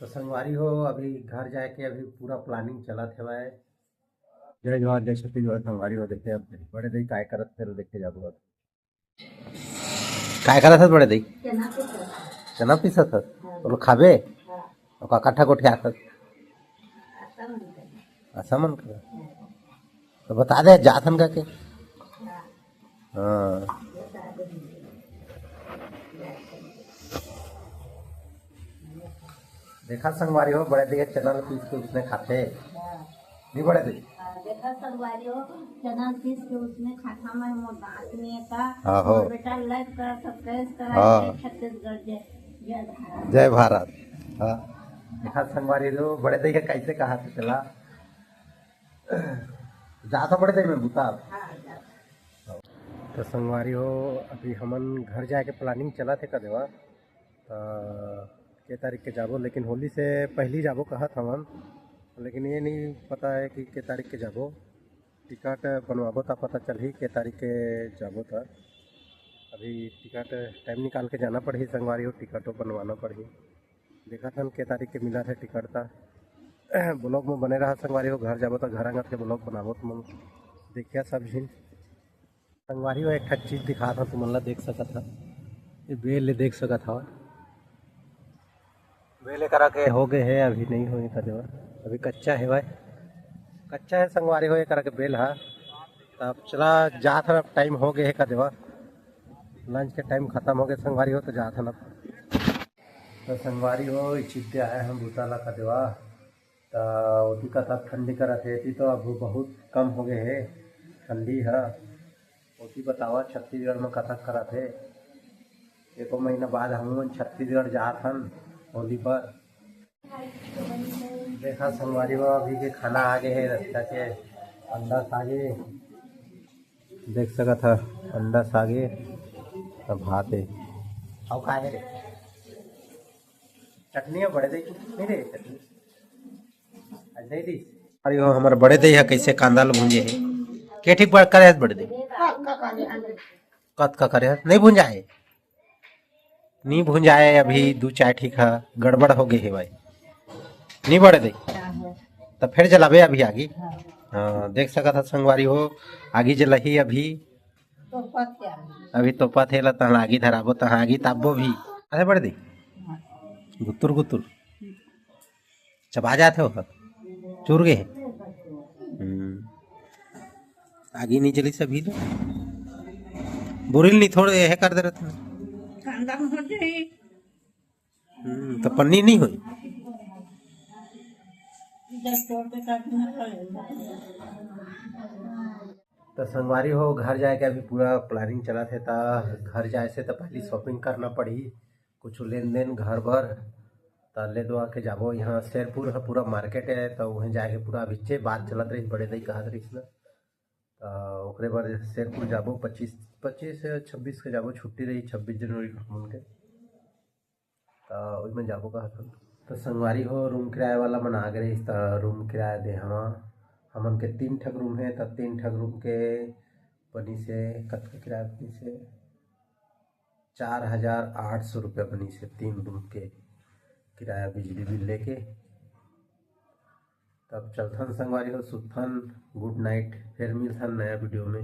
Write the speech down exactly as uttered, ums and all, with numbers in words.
तो संगवारी हो, अभी घर जाए के अभी पूरा प्लानिंग चलत हवय। जय जोहार, जय छत्तीसगढ़। संगवारी हो, देखे अब बड़े दई काय करत, फिर देखे जाबो। अब काय करत हस बड़े दई? चना पीसत हस। चना पीसत हस? हाँ। ओला खाबे? हाँ। ओका काठा गोठियात हस? ऐसा मन करे। ऐसा मन करे। तो बता दे, जात हन का के? हाँ। हाँ। देखा संगवारी हो, बड़े दई चना ल पीस के उसने खाथे। हाँ। नहीं बड़े दई? हाँ, देखा संगवारी हो, चना ल पीस के उसने खाता मैं मोर दांत में का। हाँ हो। मोर बेटा like कर, subscribe कर, हाँ। जय छत्तीसगढ़, जय, जय भारत। जय भारत। हाँ। देखा संगवारी हो, बड़े दई के कैसे कहा थे चला। जाता बड़े दई में बुता। हाँ, जाता। तो संगवारी हो, अभी हमन घर जाए के प्लानिंग चलत हे का देवा। त के तारीख के जाबो, लेकिन होली से पहली जाबो कहत हवन, लेकिन ये नहीं पता है कि के तारीख के जाबो। टिकट बनवाबो त पता चलही के तारीख के जाबो। त अभी टिकट टाइम निकाल के जाना पड़ही संगवारी हो, टिकटो बनवाना पड़ही। देखत हन के तारीख के मिलत हे टिकट। त ब्लॉग में बने रहा संगवारी हो, घर जाबो त घर आंगत के ब्लॉग बनाबो तुमन देखिया सब झिन। संगवारी हो, एक ठक चीज दिखात हव, तुमन ला देख सकत हव। ये बेल ले देख सकत हव, बेल एकरा के हो गए हे, अभी नहीं होई का देवा, अभी कच्चा हे भाई, कच्चा हे संगवारी हो एकरा के बेल हा। तब चला जात हन, अब टाइम हो गए हे का देवा, लंच के टाइम खत्म हो गए संगवारी हो, तो जात हन अब। तो संगवारी हो, इचिद्य आए हम बुता ला का देवा, त ओती कतक ठंडी करत हे, एती तो अब बहुत कम हो गए हे ठंडी ह। ओती बतावा छत्तीसगढ़ में कतक करत हे। एको महीना बाद हमन छत्तीसगढ़ जात हन होली पर। देखा संगवारी हो, अभी के खाना आ गए हे, रस्ता के अंडा सागे देख सकत ह, अंडा सागे अउ भात हे। अउ का हे रे? चटनी हे बड़े दई? नहीं रे, चटनी। अरे हो, हमर बड़े दई ह कइसे कांदा ल भूंजे हे। के ठीक बार करे हस बड़े दई? कतका करे हस? नहीं भूंजाए? नहीं भूंजाए, अभी दू चार ठीक ह गड़बड़ हो गए हे भाई। नहीं बड़े दई? त फेर जलाबे अभी आगी। हाँ, देख सकत ह संगवारी हो, आगी जलाही अभी। अभी तोपत हे ला, तहन आगी धराबो, तहन आगी तापबो भी। अरे बड़े दई? गुतुर गुतुर। चबा जात हे ओकर, चूर गे हे। हम्म। आगी नहीं जली सभी तो। बुरिल नहीं थोड़े यह कर दे रहते हैं। कांदा में हो जाई। हम्म, तो पन्नी नहीं हुई। इधर छोड़ के काटना पड़ेगा। तो संगवारी हो, घर जाए के अभी पूरा प्लानिंग चलत हे, त घर जाए से त पहली शॉपिंग करना पड़ही, कुछ लेन देन घर बर, त ले दो आके जाबो। यहाँ शेरपुर ह पूरा मार्केट हे, त उहें जाए के पूरा अभी जे बात चलत रहिस, बड़े दई कहत रहिस ना, त ओकरे बर शेरपुर जाबो, पच्चीस, पच्चीस या छब्बीस के जाबो, छुट्टी रही छब्बीस जनवरी के हमन के। त ओही में जाबो कहत हन। त संगवारी हो, रूम किराया वाला मन आ गे रहिस, त रूम किराया दे हवा। हमन के तीन ठक रूम हे, त तीन ठक रूम के बनिस हे, कतका किराया बनिस हे? चार हजार आठ सौ रुपया बनिस हे तीन रूम के किराया, बिजली बिल लेके। तब चलथन संगवारी हो, सुतथन। गुड नाइट, फिर मिलथन नया वीडियो में।